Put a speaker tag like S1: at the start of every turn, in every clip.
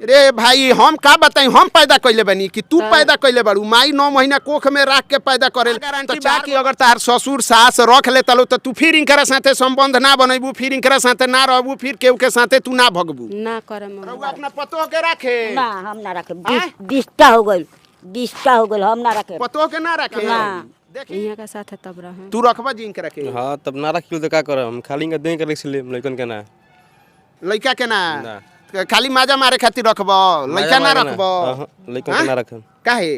S1: रे भाई हम का बताई, हम पैदा कइले बानी कि तू पैदा कइले बारू? माई 9 महीना कोख में राख के पैदा करे तो चार कि अगर तार ससुर सास रख ले तलो तो तू फिर इनकरा साथे संबंध ना बनैबू, फिर इनकरा साथे ना रहबू, फिर केहू के साथे तू ना भगबू।
S2: ना करे।
S1: रउआ अपना पतो के राखे?
S3: ना, हम ना रखे। 20टा हो गइल, 20टा हो गइल, हम ना रखे।
S1: पतो के ना रखे?
S3: ना।
S1: देखी।
S2: यहाँ के साथ तब रहे।
S1: तू रखबा जी इनकरा के?
S4: हाँ, तब ना रखियो तो का करब? हम खाली इनका देह के रख लेम, लइकन के ना।
S1: लइका के ना?
S4: ना।
S1: खाली माजा मारे खातिर रखब, लइका ना रखब?
S4: हाँ, लइकन के ना रखम।
S1: काहे?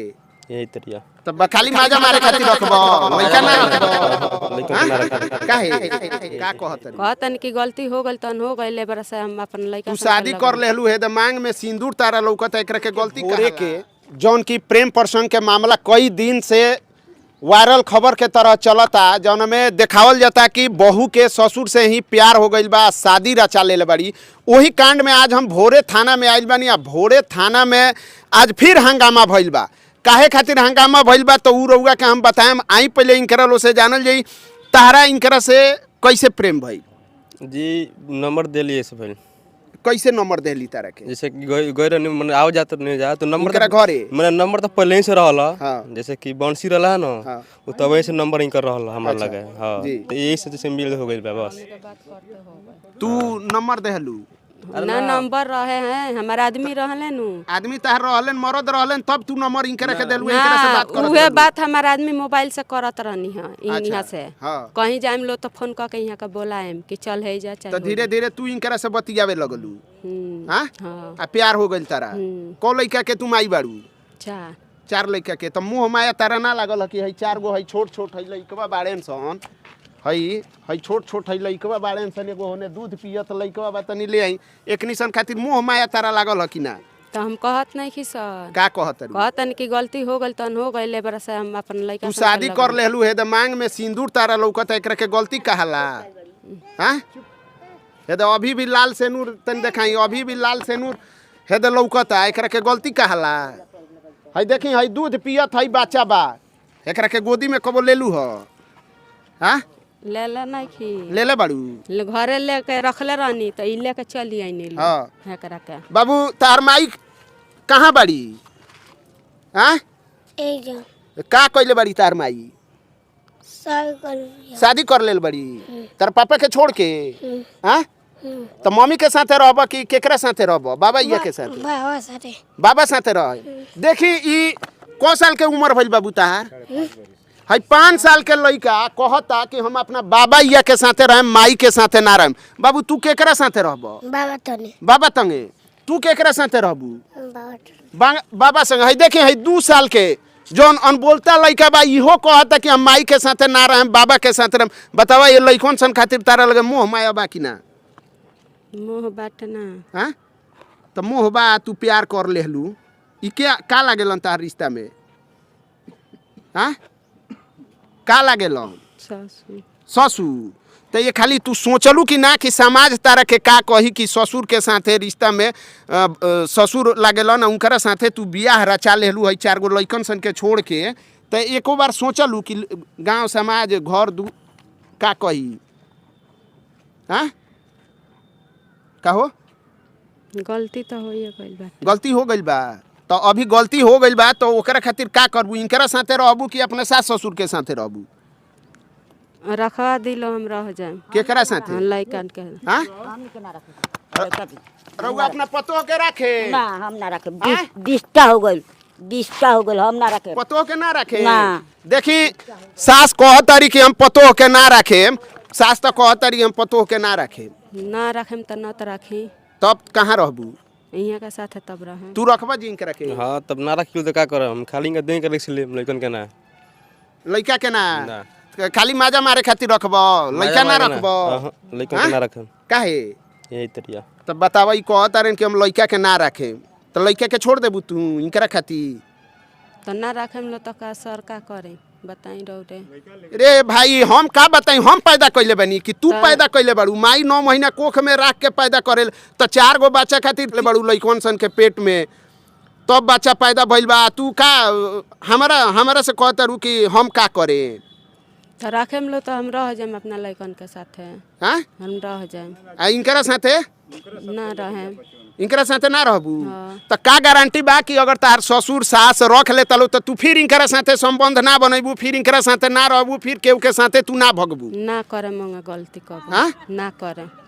S4: यही तरिया।
S1: तब खाली माजा मारे खातिर रखब, लइका ना रखब?
S4: लइकन के ना रखम।
S1: काहे? का कहत रही?
S2: कहतन कि गलती हो गइल तहन हो गइल, बरस से हम अपन लइका
S1: तू
S2: संग
S1: शादी
S2: लगल।
S1: कर लेहलू हे त मांग में सिंदूर तारा लौकत, एकरा के गलती भोरे के जौन की प्रेम प्रसंग के मामला कई दिन से वायरल खबर के तरह चलता, जौन में देखावल जाता कि बहू के ससुर से ही प्यार हो गइल बा, शादी रचा लेले बाड़ी। वही कांड में आज हम भोरे थाना में आइल बानी आ भोरे थाना में आज फिर हंगामा भइल बा। काहे खातिर हंगामा भइल बा तो ऊ रउआ के हम बताएम। आई पहले इनकरा लो से जानल जाई, तारा इनकरा से कैसे प्रेम भइल?
S4: जी, नंबर दे लिए से भइल।
S1: कैसे नंबर देली तारा के?
S4: जैसे कि गए गए रहनी, मने आओ जात नहीं जा तो नंबर
S1: इनकरा घरे?
S4: मने नंबर तो पहले ही से रहल।
S1: हाँ।
S4: जैसे कि बंसी रहला है ना,
S1: हाँ।
S4: वो तब से नंबर इनकर रहल हमरा लगे। हाँ।
S1: जी।
S4: तो यही से जैसे मिल हो गइल बा बस।
S1: तू नंबर देहलू?
S2: ना, नंबर रहे हैं, हमार आदमी रहले नु।
S1: आदमी तहर रहलन, मरद रहलन, तब तू नंबर इनकरा के देलू, इनकरा से
S2: ना,
S1: बात करत
S2: उहे
S1: रहलू?
S2: बात हमार आदमी मोबाइल से करत रहनी है यहाँ से।
S1: हाँ।
S2: कहीं जाइम लो तो फोन करके यहाँ के बोलाएम कि चल है जा
S1: तो
S2: चाहे।
S1: धीरे धीरे तू इनकरा से बतियावे लगलू? हाँ?
S2: हाँ।
S1: आ प्यार हो गइल तारा? को लइका के तू माई बाड़ू?
S2: चार।
S1: चार लइका के। तो मुंह माया तारा ना लागल ह कि हई चार गो हई छोट छोट हई लइकवा बाड़ेन सन, हई हई छोट छोट हई लइकवा बाड़ेन सन, एगो होने दूध पियत लइकवा बा, तनी ले आई एकनी सन खातिर मुंह माया तारा लागल ह कि ना?
S2: तो हम कहत नहीं कि सर।
S1: का कहत रही?
S2: कहतन कि गलती हो गइल तहन हो गइल, बरस से हम अपन लइका
S1: तू
S2: संग
S1: शादी
S2: लगल।
S1: कर लेहलू हे त मांग में सिंदूर तारा लौकत, एकरा के गलती कहाला? हाँ, हे त अभी भी लाल सेनूर तनी देखाई, अभी भी लाल सेनूर हे त लौकता, एकरा के गलती कहाला? हई देखी, हई दूध पियत हई बच्चा बा, एकरा के गोदी में कबो लेलू ह? हाँ?
S2: ले ले नहीं खी।
S1: ले ले बाड़ू?
S2: घरे लेके रखले रहनी तो ई लेके चली आइनी।
S1: हाँ।
S2: एकरा के।
S1: बाबू, तार माई कहाँ बाड़ी? हाँ?
S5: एक जन।
S1: का कइले बाड़ी तार माई?
S5: साल कर लिया।
S1: शादी कर लेल बड़ी तार पापा के छोड़ के? हाँ? तो मम्मी के साथे रहब कि केकरा साथे रहब, बाबा इया के साथे?
S5: बाबा साथे।
S1: बाबा साथे रह। देखी, ई कौ साल के उम्र भइल बाबू तार? हई 5 साल के लइका कहता कि हम अपना बाबा इया के साथे रहेम, माई के साथे ना रहेम। बाबू, तू केकरा साथे रहब?
S5: बाबा तने।
S1: बाबा तंगे। तू केकरा साथे रहबू?
S5: बाबा।
S1: बाबा संग। हई देखी, हई 2 साल के जौन अनबोलता लइका बा, इहो कहता कि हम माई के साथे ना रहेम, बाबा के साथे रहेम। बतावा, ये लइकन सन खातिर तारा लगे मोह माया बा कि ना?
S2: मोह बाट ना।
S1: हाँ, तो मोह बा, तू प्यार कर लेहलू। ई क्या का लागेलन तार रिश्ता में? हाँ, का लागेलन?
S2: ससुर।
S1: ससुर। तो ये खाली तू सोचलू कि ना कि समाज तारा के का कही कि ससुर के साथे रिश्ता में ससुर लागेलन, उनकरा साथे तू बियाह रचा लेहलू है चार गो लइकन सन के छोड़ के? तो एको बार सोचलू कि गांव समाज घर दू का कही? हाँ, का हो?
S2: गलती तो होइए गइल बा।
S1: गलती हो गइल बा। तो अभी गलती हो गइल बा तो ओकरा खातिर का करबू? इनकरा साथे रहबू कि अपने सास ससुर के साथे रहबू?
S2: रखवा दिलो, हम रह जाएम।
S1: केकरा साथे?
S2: हाँ, लइकन के।
S1: हाँ?
S3: हम के ना रखे, लइका के।
S1: रउआ अपना पतो के राखे?
S3: ना, हम ना रखे। 20टा हो गइल, 20टा हो गइल, हम ना रखे।
S1: पतो के ना रखे?
S3: ना।
S1: देखी, सास कहतारी कि हम पतो के ना रखे। सास तो कहतारी हम पतो के ना रखे।
S2: ना रखेम तो न तो रखी।
S1: तब कहाँ रहबू?
S2: यहाँ के साथ तब रहे।
S1: तू रखबा जी इनकरा के?
S4: हाँ, तब ना रखियो तो का करब? हम खाली इनका देह के रख लेम, लइकन के ना।
S1: लइका के ना?
S4: ना।
S1: खाली माजा मारे खातिर रखब, लइका ना रखब?
S4: हाँ, लइकन के ना रखम।
S1: काहे?
S4: यही तरिया।
S1: तब बतावा, ई कहतारन कि हम लइका के ना रखे, तो लइका के छोड़ देबू तू इनकरा खातिर?
S2: तो ना रखेम लो तो का सर, का करे बताई रौरे?
S1: रे भाई, हम का बताई? हम पैदा कइले बानी कि तू पैदा कइले बाड़ू? माई 9 महीना कोख में राख के पैदा करेल, तो चार गो बच्चा खातिर ले बाड़ू लइकन सन के पेट में, तब बच्चा पैदा भइल बा। तू का हमारा हमारा से कहता रू कि हम का करे?
S2: तो रखेम लो तो हम रह जाएम अपना लइकन के साथे।
S1: हाँ?
S2: हम रह जाएम।
S1: आ इनकरा साथे?
S2: ना रहेम।
S1: इनकरा साथे ना रहबू?
S2: हाँ।
S1: त का गारंटी बा कि अगर तार ससुर सास रख ले तलो त तू फिर इनकरा साथे संबंध ना बनैबू, फिर इनकरा साथे ना रहबू, फिर केहू के साथे तू ना भगबू?
S2: ना करे मंगे गलती कब।
S1: हाँ?
S2: ना करे।